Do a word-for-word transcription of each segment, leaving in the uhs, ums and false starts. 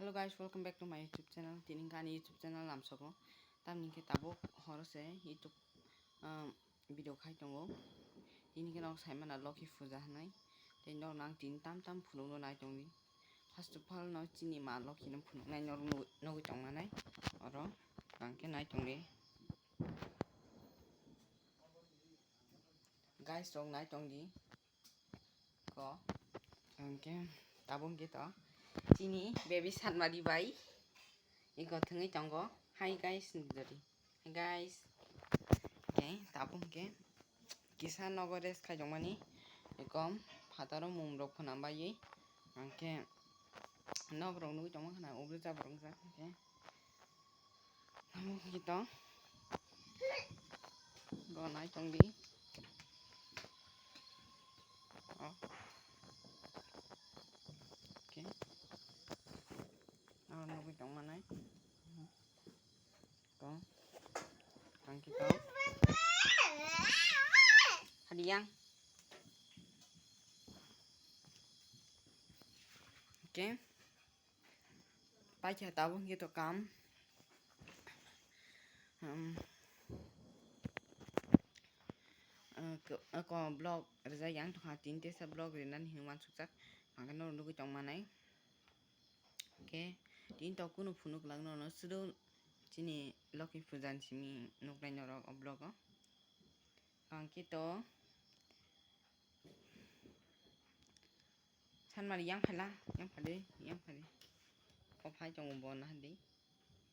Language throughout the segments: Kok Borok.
Hello guys, welcome back to my YouTube channel. Tini hwnkhe ani YouTube channel lamsogo. Tamni hwnkhe tabuk horo se YouTube, um, video khai tongo. Tini hwnkhe nok saimana Lokhi puja hwnwi. Tei nok nang tini tam tam phunukno nai tongdi. First of all no chini ma Lokhi no phunuknai norok nugwi, nugwi tongmanai. Oro hwnkhe nai tongdi. Guys rok nai tongdi. Ko. Hwnkhe tabuk hwnkhe to chini baby Sanmari bai iko thwngwi tongo. Hi guys, ni dori. Hi guys. Hwnkhe tabuk hwnkhe kisa nogo rest khai tongmani. Iko phataro mum rok phuna baiwi. Hwnkhe nok rok nugwi tongma khna ubri chabrok wngkha. Hwnkhe Amo kito. Go nai tongdi. Oh. Okay. Aro nugwi tongmanai. Go. Tang kito. Hadi yang. Okay. Paikha tabuk hwnkhe to kam. Um, uh, ko, uh, ko vlog rijak yang tongkha, tini tesa vlog rinani hinwi uansukjak. Hwnkhe norok nugwi tongmanai. Hwnkhe tini to kunu phunuk kwlak norokno sudo chini Lokhi puja ni simi nuknai norok o vlog o. Hwnkhe to Sanmari yang phala, yang phadi, yang phadi. Ko phai tongo bo na di.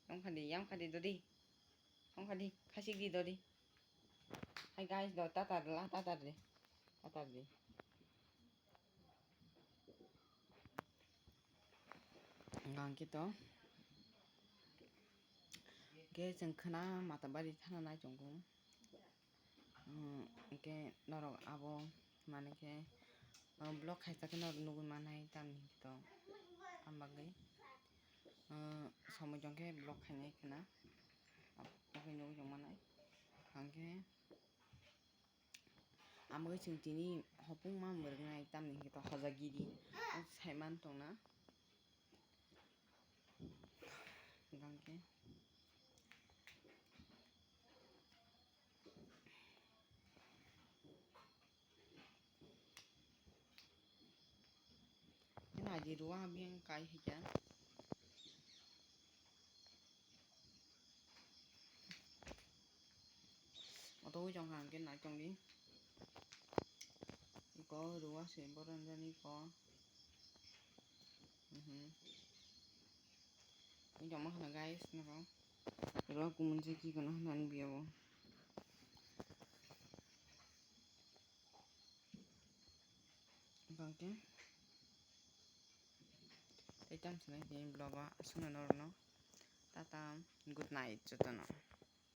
Yang phadi, yang phadi dodi. Yang phadi, khasi di dodi. Hi guys, do tatar la, tatar di. Tatar di. Hwnkhe to. Hwnkhe chwng khwna Matabari thana nai tongo. Hwnkhe norok abo mane khe, uh, vlog khaisa khe norok nugwi manai tamni hwnkhe to. Am bagwi, uh, somoi tong khe vlog khainai khwna. Abo khe nugwi tong manai. Hwnkhe Amo khe chwng tini hopung ma mwrwknai, tamni hwnkhe to hojagiri. O sai man tongna. Hwnkhe. Naidi rua beng kai hwnkhe. Oto ui tongkha hwnkhe nai tongdi. Iko rua se boranjani iko. Mhm. Ui tongma khana guys noro. Rua kumun se ki kono hwnani biya bo. Bangke. Tei tamo se nai tini vlog o aswkno norokno. Tata, good night jotono.